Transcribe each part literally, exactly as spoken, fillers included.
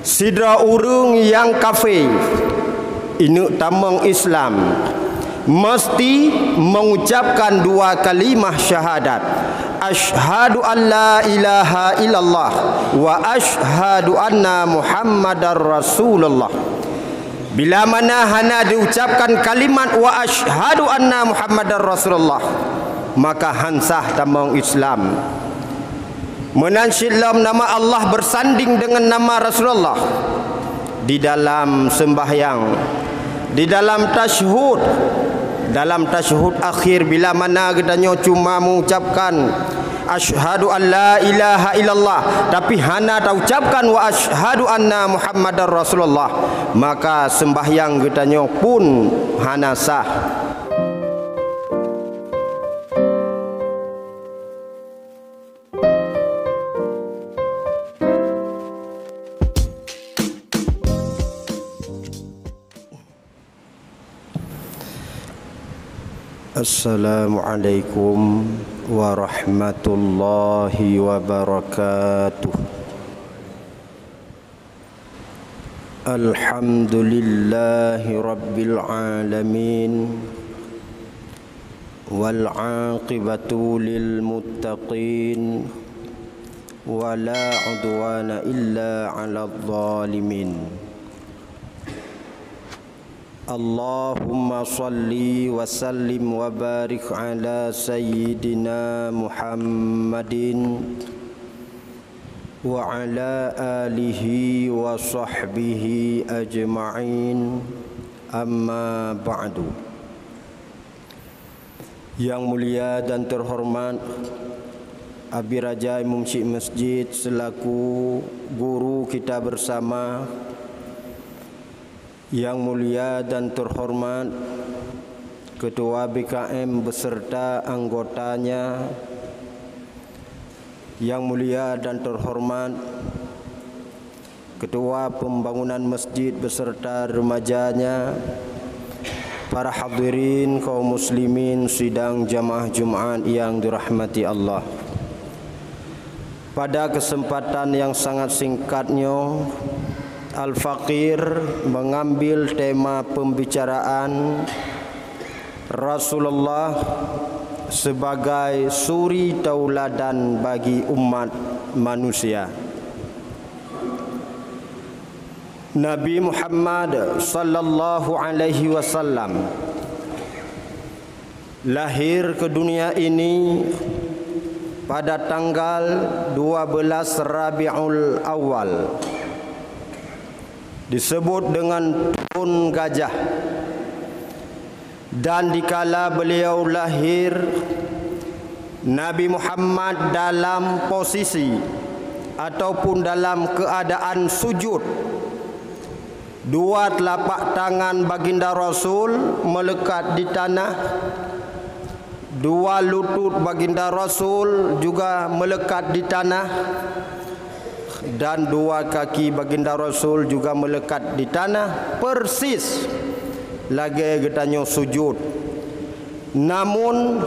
Sidroe ureuëng nyang kafé, ineuk tamong Islam, meusti mengucapkan dua kalimah syahadat, "Asyhadu an la ilaha illallah wa asyhadu anna Muhammadar Rasulullah." Bila mana hana diucapkan kalimat "Wa asyhadu anna Muhammadar Rasulullah", maka han sah tamong Islam. Meunan cit lom nama Allah beusanding deungon nama Rasulullah di dalam seumbahyang, di dalam tasyahud. Dalam tasyahud akhir, bila mana geutanyoe cuma mengucapkan "Asyhadu an la ilaha illallah", tapi hana taucapkan "Wa asyhadu anna Muhammadar Rasulullah", maka seumbahyang geutanyoe pun hana sah. Assalamualaikum warahmatullahi wabarakatuh. Alhamdulillahi rabbil alamin. Wal aqibatu lil muttaqin. Wa la udwana illa 'alal zalimin. Allahumma shalli wa sallim wa barik ala sayyidina Muhammadin wa ala alihi wa sahbihi ajma'in. Amma ba'du. Yang mulia dan terhormat Abi Raja Imum Syik Masjid selaku guru kita bersama, yang mulia dan terhormat Ketua B K M beserta anggotanya, yang mulia dan terhormat Ketua Pembangunan Masjid beserta remajanya, para hadirin kaum muslimin sidang jamaah Jumat yang dirahmati Allah. Pada kesempatan yang sangat singkat nyoe, Al-Faqir mengambil tema pembicaraan Rasulullah sebagai suri tauladan bagi umat manusia. Nabi Muhammad sallallahu alaihi wasallam lahir ke dunia ini pada tanggal dua belas Rabiul Awal, disebut dengan tahun gajah. Dan dikala beliau lahir, Nabi Muhammad dalam posisi ataupun dalam keadaan sujud. Dua telapak tangan Baginda Rasul melekat di tanah, dua lutut Baginda Rasul juga melekat di tanah, dan dua kaki Baginda Rasul juga melekat di tanah, persis lagée geutanyoe sujud. Namun,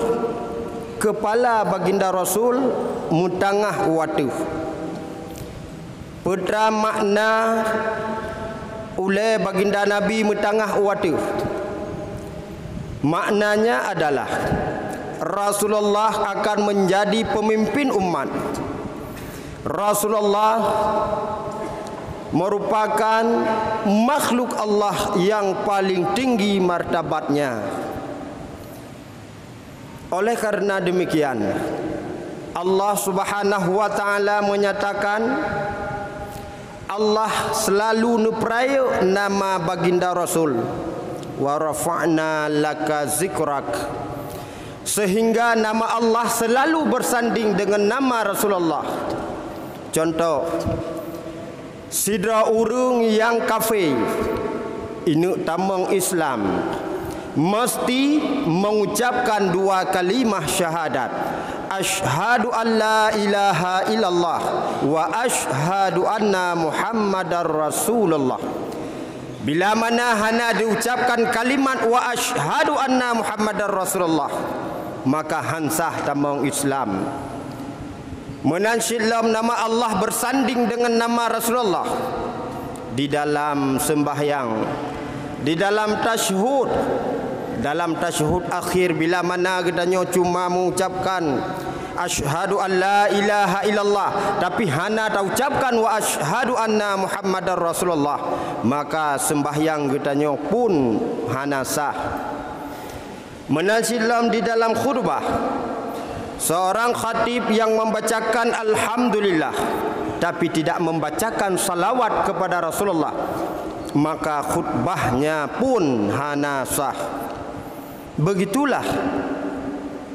kepala Baginda Rasul meutangah u ateueh. Peue makna ulée Baginda Nabi meutangah u ateueh? Maknanya adalah Rasulullah akan menjadi pemimpin umat. Rasulullah merupakan makhluk Allah yang paling tinggi martabatnya. Oleh karena demikian, Allah Subhanahu wa Ta'ala menyatakan, Allah selalu neupeurayeuk nama Baginda Rasul, "Wa rafa'na laka zikrak," sehingga nama Allah selalu bersanding dengan nama Rasulullah. Contoh, sidroe ureuëng nyang kafé, ineuk tamong Islam, meusti mengucapkan dua kalimah syahadat, "Asyhadu an la ilaha illallah wa asyhadu anna Muhammadar Rasulullah." Bila mana hana diucapkan kalimat "Wa asyhadu anna Muhammadar Rasulullah", maka han sah tamong Islam. Meunan cit lom nama Allah bersanding dengan nama Rasulullah. Di dalam sembahyang, di dalam tasyahud, dalam tasyahud akhir bila mana geutanyoe cuma mengucapkan asyhadu an la ilaha illallah, tapi hana taucapkan wa asyhadu anna Muhammadar Rasulullah, maka sembahyang geutanyoe pun hana sah. Meunan cit lom di dalam khutbah, seorang khatib yang membacakan alhamdulillah tapi tidak membacakan salawat kepada Rasulullah, maka khutbahnya pun hana sah. Begitulah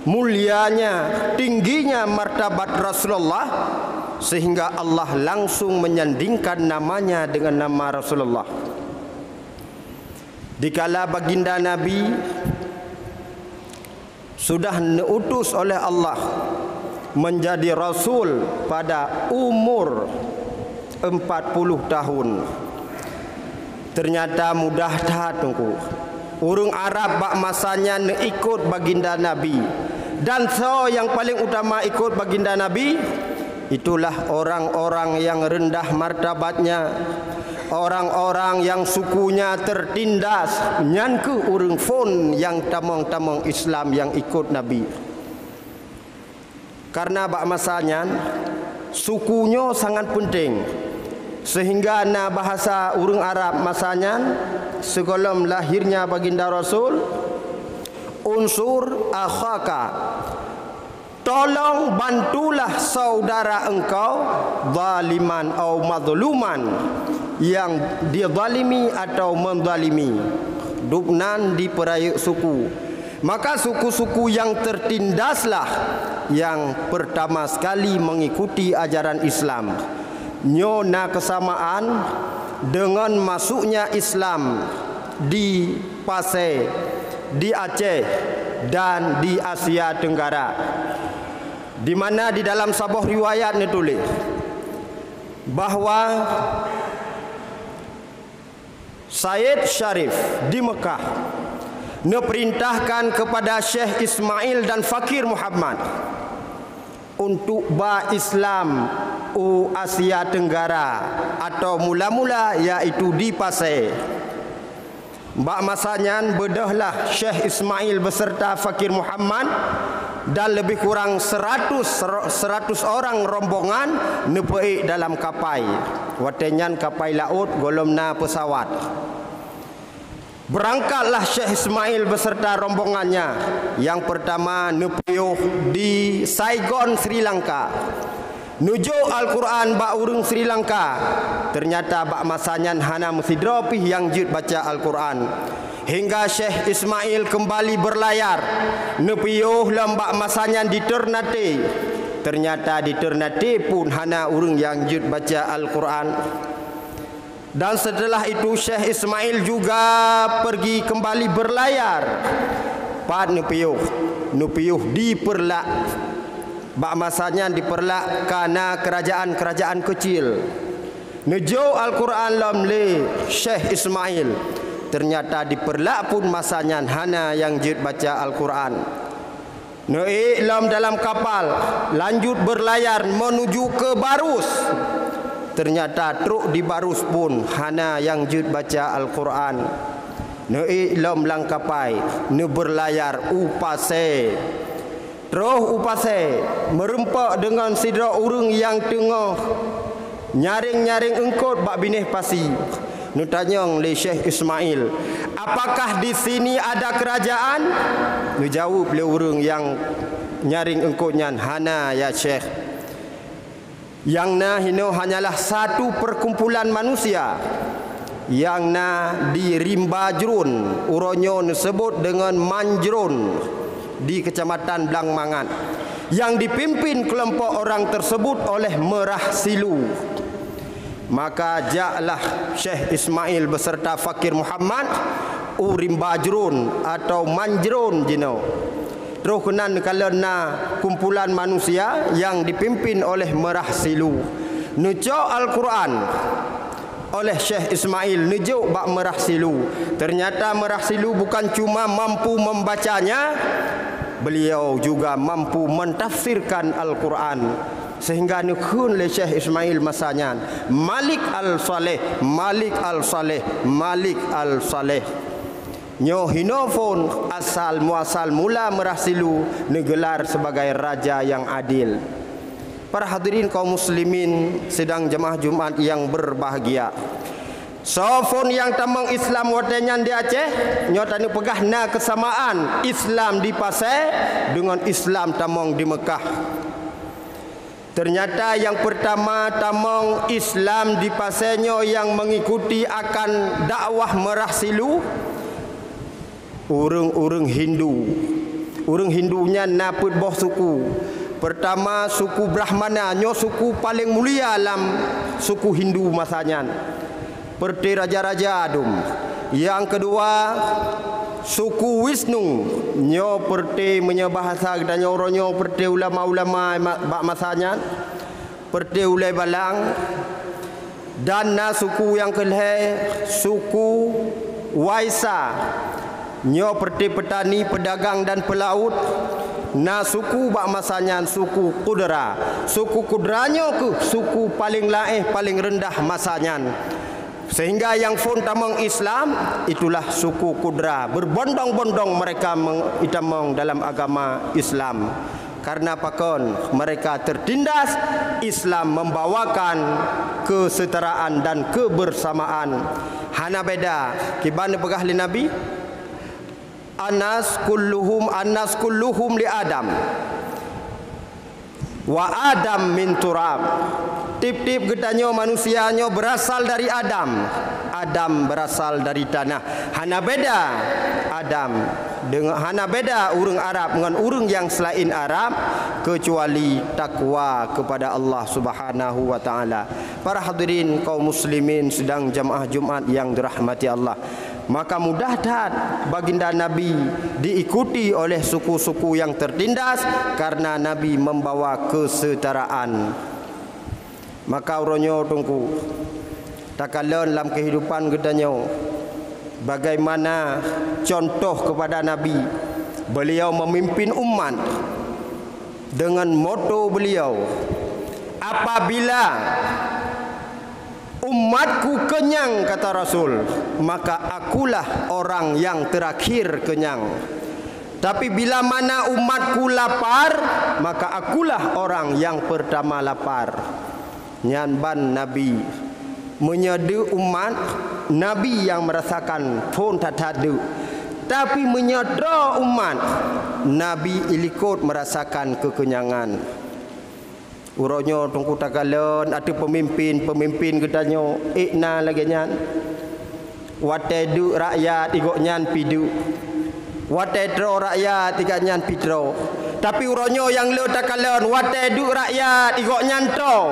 mulianya, tingginya martabat Rasulullah, sehingga Allah langsung menyandingkan namanya dengan nama Rasulullah. Dikala baginda Nabi sudah neutus oleh Allah menjadi rasul pada umur empat puluh tahun. Ternyata mudah that, Teungku. Ureuëng Arab bak masa nyan neuikot baginda Nabi. Dan soe nyang paleng utama ikot baginda Nabi? Itulah orang-orang yang rendah martabatnya, orang-orang yang sukunya tertindas, nyan kheueh ureuëng phon nyang tamong-tamong Islam nyang ikot Nabi. Karena bak masa nyan, suku nyoe sangat penting, sehingga na bahasa ureuëng Arab masa nyan, sigohlom lahirnya baginda Rasul, "Unsur akhaka." Tolong bantulah saudara engkau, zaliman au mazluman, yang dizalimi atau menzalimi, dubnan dipeurayeuk suku. Maka suku-suku yang tertindaslah yang pertama sekali mengikuti ajaran Islam. Nyoe na kesamaan dengan masuknya Islam di Pasé, di Aceh, dan di Asia Tenggara, di mana di dalam saboh riwayat neutuléh bahwa Said Syarif di Mekah neuperintahkan kepada Syekh Ismail dan Fakir Muhammad untuk ba Islam u Asia Tenggara atau mula-mula yaitu di Pasé. Bak masa nyan beudôhlah Syekh Ismail beserta Fakir Muhammad dan lebih kurang seratus, seratus orang rombongan neupeuék dalam kapai. Watée nyan kapai laôt gohlom na peusawat. Beurangkatlah Syekh Ismail beserta rombongannya. Yang pertama neupiôh di Saigon, Sri Lanka. Neujok Al-Quran bak ureuëng Sri Lanka. Ternyata bak masa nyan hana meusidroe pih nyang jeuet baca Al-Quran. Hingga Syekh Ismail kembali berlayar, neupiôh lom bak masa nyan di Ternate. Ternyata di Ternate pun hana ureuëng nyang jeuet baca Al-Quran. Dan setelah itu Syekh Ismail juga pergi kembali berlayar. Pat neupiôh? Neupiôh di Peureulak. Bak masa nyan di Peureulak ka na kerajaan-kerajaan kecil. Neujok Al-Quran lom lé Syekh Ismail. Ternyata di Peureulak pun masa nyan hana nyang jeuet baca Al-Quran. Neuék lom dalam kapal, lanjut berlayar menuju ke Barus. Ternyata trok di Barus pun hana nyang jeuet baca Al-Quran. Neuék lom lam kapai, neuberlayar u Pasé. Troh u Pasé, meurumpok deungon sidroe ureuëng nyang teungoh nyaréng-nyaréng eungkôt bak binéh pasi. Neutanyong lé Syekh Ismail, "Apakah di sini ada kerajaan?" Neujaweueb lé ureuëng nyang nyaréng eungkôt nyan, "Hana, ya Syekh. Nyang na hinoe hanyalah satu perkumpulan manusia nyang na di Rimba Jrun, uroe nyoe neuseubut deungon Manjrun, di Kecamatan Blang Mangat, yang dipimpin kelompok orang tersebut oleh Meurah Silu." Maka jaklah Syekh Ismail beserta Fakir Muhammad u Rimba Jrun atau Manjrun jinoe. Troh keunan neukalon na kumpulan manusia nyang dipimpin oleh Meurah Silu. Neucok Al-Quran oleh Syekh Ismail neujok bak Meurah Silu. Ternyata Meurah Silu bukan cuma mampu membacanya, beliau juga mampu mentafsirkan Al-Quran. Sehingga neukheun lé Syekh Ismail masa nyan, "Malik Al-Saleh, Malik Al-Saleh, Malik Al-Saleh." Nyoe hinoe phon asal muasal mula meurah silu neugeular sebagai raja nyang adil. Para hadirin kaum muslimin sidang jamaah Jumat nyang berbahagia. Soe phon nyang tamong Islam watée nyan di Aceh, nyoe taneuk peugah na keusamaan Islam di Pasé deungon Islam tamong di Meukah. Teunyata nyang peurtama tamong Islam di Pasé nyoe nyang meungikuti akan dakwah meurah silu, ureuëng-ureuëng Hindu. Ureuëng Hindu nyan na peuet boh suku. Peurtama, suku Brahmana, nyoe suku paleng mulia lam suku Hindu masa nyan. Peureuté raja-raja dum. Nyang keudua, suku Wisnu, nyoe peureuté meunyoe bahasa geutanyoe uroe nyoe peureuté ulama-ulama ma-, bak masa nyan, peureuté ulée balang, dan na suku nyang keulhée, suku Waisa, nyoe peureuté peutani, peudagang dan peulaut, na suku bak masa nyan suku Kudra. Suku Kudra nyoe kheueh suku paleng laéh, paleng reundah masa nyan. Sehingga nyang phon tamong Islam, itulah suku Kudra. Berbondong-bondong mereka meng-, itamong dalam agama Islam. Karena pakon? Mereka tertindas, Islam membawakan kesetaraan dan kebersamaan. Hana beda, kiban neupeugah lé Nabi, "Anas kulluhum, anas kulluhum li Adam." "Wa Adam min turab." Tieb-tieb geutanyoe manusia nyoe beurasal dari Adam. Adam beurasal dari tanah. Hana beda Adam deungon, hana beda ureuëng Arab ngon ureuëng nyang seulaén Arab, keucuali takwa keupada Allah Subhanahu wa Taala. Para hadirin kaum muslimin sidang jamaah Jumat nyang dirahmati Allah. Maka mudah that baginda Nabi diikuti oleh suku-suku nyang tertindas, karena Nabi membawa kesetaraan. Maka uroe nyoe Teungku, takalon lam kehidupan geutanyoe, bagaimana contoh kepada Nabi. Beliau memimpin umat dengan moto beliau, "Apabila umatku kenyang," kata Rasul, "maka akulah orang yang terakhir kenyang. Tapi bila mana umatku lapar, maka akulah orang yang pertama lapar." Nyan ban Nabi. Meunyoe deuk umat, Nabi nyang meurasakan phon that-that deuk. Tapi meunyoe droe umat, Nabi ilikot meurasakan keukeunyangan. Uroe nyoe Teungku takalon ateueh peumimpén-peumimpén geutanyoe ék na lagée nyan. Watée deuk rakyat, di gobnyan pih deuk. Watée troe rakyat, di gobnyan pih troe. Tapi uroe nyoe nyang le takalon, watée deuk rakyat, di gobnyan troe.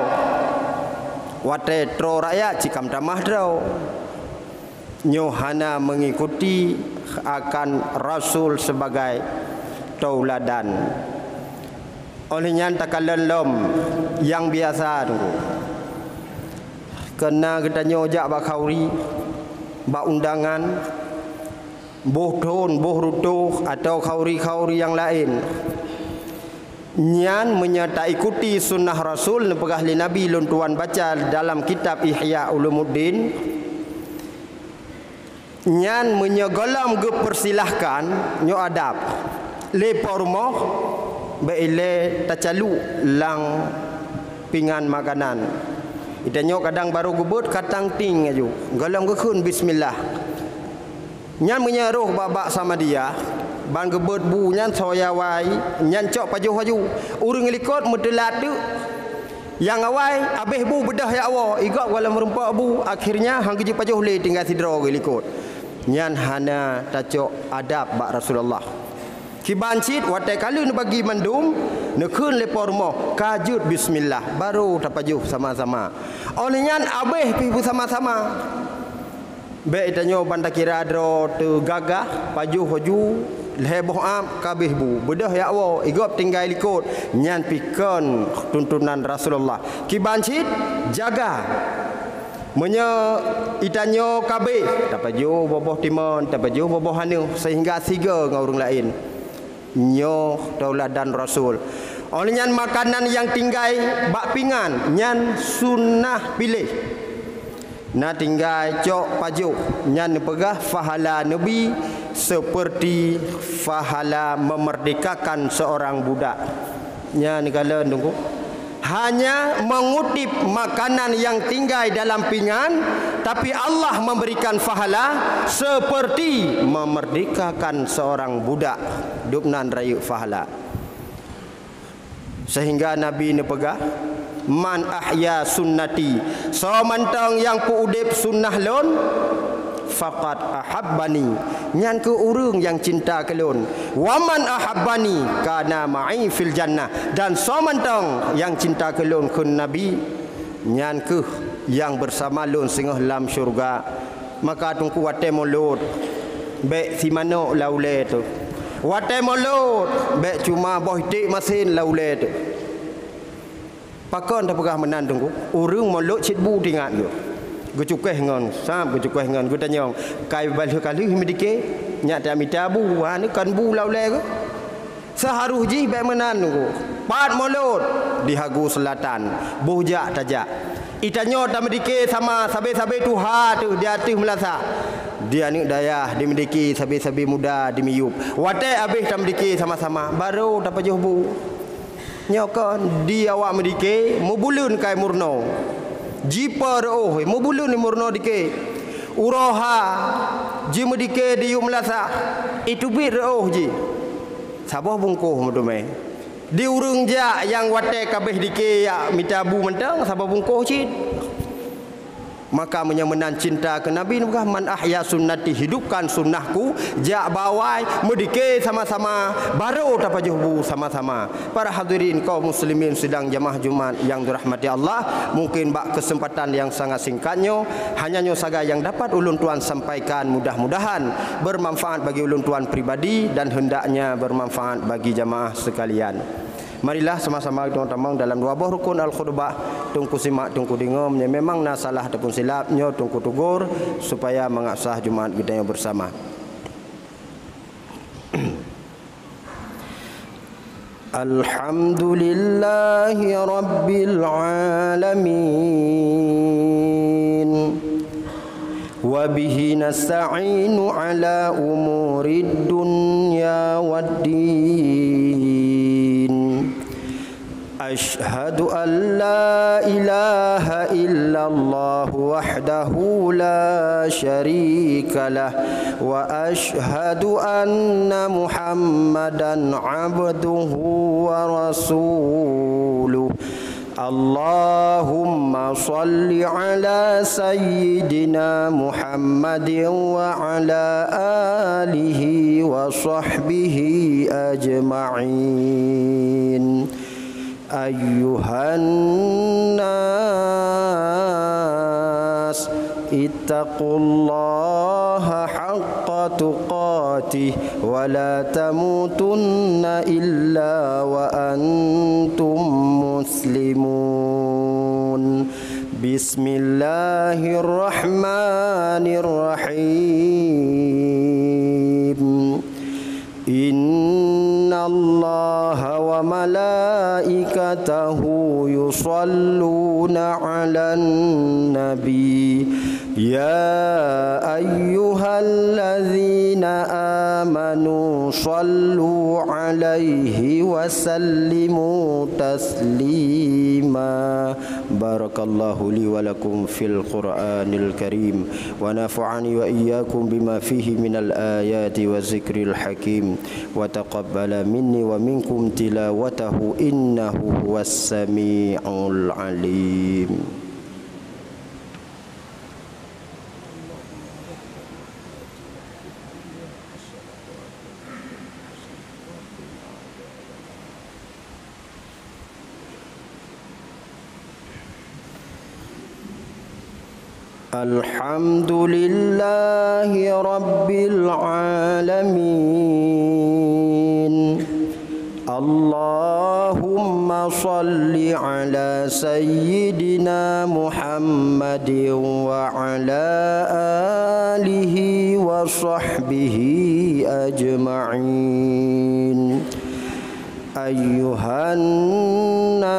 Watée troe rakyat, cit ka meutamah droe. Nyoe hana meungikuti akan Rasul sebagai tauladan. Óh lheueh nyan takalon lom nyang biasa Teungku. Keu na geutanyoe jak bak khauri, bak undangan, boh thon, boh reutôh, atawa khauri-khauri nyang laén. Nyan meunyoe taikuti sunnah Rasul, neupeugah lé Nabi, lôn tuan baca dalam kitab Ihya Ulumuddin, nyan meunyoe gohlom geupeusilahkan, nyoe adab. Lé po rumoh, bék ilée tacaluk lam pingan makanan. Geutanyoe kadang barô geubeuet ka tang ting laju, gohlom geukheun bismillah. Nyan meunyoe roh bak-bak Samadiyah, ban geubeuet bu nyan soe awai, nyan cok pajoh laju. Ureuëng likot meuteulat teuk. Nyang awai, abéh bu beudôh jak woe, i gob gohlom meurumpok bu, akhirnya han geujeuet pajoh lé tinggai sidroe geuh likot. Nyan hana tacok adab bak Rasulullah. Kiban cit watée ka lheueh neubagi mandum, neukheun lé po rumoh, ka jeuet bismillah, barô tapajoh sama-sama. Óh lheueh nyan abéh pih beusama-sama. Bék tanyoe ban takira droe teuh gagah, pajoh laju, lhée boh ap ka abéh bu, beudôh jak woe, i gob tinggai likot, nyan pih kon tuntunan Rasulullah. Kiban cit, jaga. Meunyoe itanyoe ka abéh, tapajoh boh-boh timon, tapajoh boh-boh aneuëk, seuhingga sigoe ngon ureuëng laén. Nyoe tauladan Rasul. Óh lheueh nyan makanan nyang tinggai bak pingan nyan sunnah piléh. Na tinggai cok pajoh, nyan neupeugah pahala Nabi seperti pahala memerdekakan seorang budak. Nyan neukalon Teungku. Hanya mengutip makanan yang tinggai dalam pingan, tapi Allah memberikan pahala seperti memerdekakan seorang budak. Dubnan rayeuk pahala. Sehingga Nabi neupeugah, "Man ahya sunnati," soe mantong nyang peuudeb sunnah lôn, "faqad ahabbani," nyan kheueh ureuëng nyang cinta keu lôn. "Wa man ahabbani kana ma'i fil jannah," dan soe mantong nyang cinta keu lôn, kheun Nabi, nyan kheueh nyang beusama lôn singoh lam syeuruga. Maka Teungku watée mulod, bék simanok lam ulée teuh. Watée mulod, bék cuma boh iték masen lam ulée teuh. Pakon tapeugah meunan Teungku? Ureuëng mulod cit bu teuingat geuh. Geucukéh ngon sab, geucukéh ngon geutanyong, "Kai bah lheueh ka lheueh meudike?" Nyak tamita bu, ha, nyoe kon bu lam ulée geuh. Seuharôh jih bék meunan Teungku. Pat mulod, di Hagu Selatan, boh jak tajak. Itanyoe tameudike sama, sabe-sabe tuha teuh di ateueh meulasah. Di aneuëk dayah dimeudike sabe-sabe muda di miyueb. Watée abéh tameudike sama-sama, barô tapajoh bu. Nyoe kon di awak meudike, meubuleuen kai meurunoe. Jipo reuôh, meubuleuen meurunoe dike. Uroe ha, jimeudike di yueb meulasah, iteubiet reuôh jih. Saboh bungkôh meuteumé. Di ureuëng jak nyang watée ka béh dike jak mita bu mantong, saboh bungkôh cit. Maka meunyoe meunan cinta keu Nabi, neupeugah, "Man ahya sunnati," hidupkan sunnahku, jak bak awai, meudike sama-sama, barô tapajoh bu sama-sama. Para hadirin kaum muslimin sidang jamaah Jumat nyang dirahmati Allah, mungkin bak keuseumpatan nyang sangat singkat nyoe, hanya nyoe sagai nyang dapat ulôn tuan sampaikan, mudah-mudahan bermanfaat bagi ulôn tuan pribadi dan hendaknya bermanfaat bagi jamaah sekalian. Marilah sama-sama kita tamong dalam dua boh rukun al-khutbah, Teungku simak, Teungku deungoe, meunyoe memang na salah ataupun silap, nyoe Teungku tegur, supaya mangat sah Jumat geutanyoe bersama. Alhamdulillahi rabbil alamin. Wa bihi nasta'inu ala umurid dunya waddin. Asyhadu an la ilaha illallah wahdahu la syarika lah, wa asyhadu anna Muhammadan abduhu wa rasuluh. Allahumma shalli ala sayyidina Muhammadin wa ala alihi wa sahbihi ajma'in. Ayyuhan nas, ittaqullaha haqqa tuqatih, wa la tamutunna illa wa antum muslimun. Bismillahirrahmanirrahim. Innallaha wa malaikatahu yusalluna 'alan nabi. Ya ayyuhalladzina amanu sallu 'alaihi wa sallimu taslima. Barakallahu li wa lakum fil Qur'anil Karim, wa nafa'ani wa iyyakum bima fihi minal ayati wa zikril hakim, wa taqabbala minni wa minkum tilawatahu, innahu huwas sami'ul alim. Alhamdulillahi rabbil alamin. Allahumma shalli ala sayyidina Muhammadin wa ala alihi wa sahbihi ajma'in. أيها الناس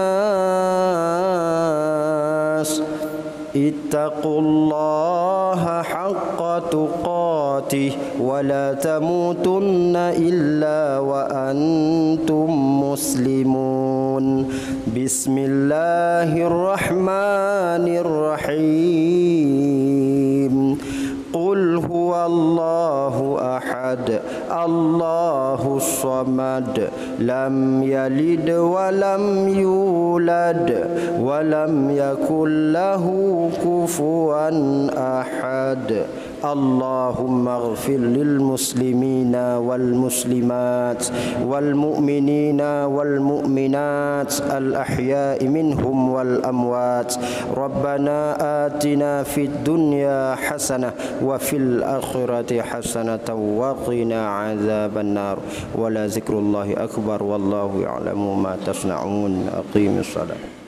اتقوا الله حق تقاته ولا تموتن إلا وأنتم مسلمون. بسم الله الرحمن الرحيم. قل هو الله أحد، الله الصمد، لم يلد ولم يولد، ولم يكن له كفوا أحد. اللهم اغفر للمسلمين والمسلمات والمؤمنين والمؤمنات الأحياء منهم والأموات. ربنا آتنا في الدنيا حسنة وفي الآخرة حسنة وقنا عذاب النار. ولذكر الله أكبر والله يعلم ما تصنعون. أقيموا الصلاة.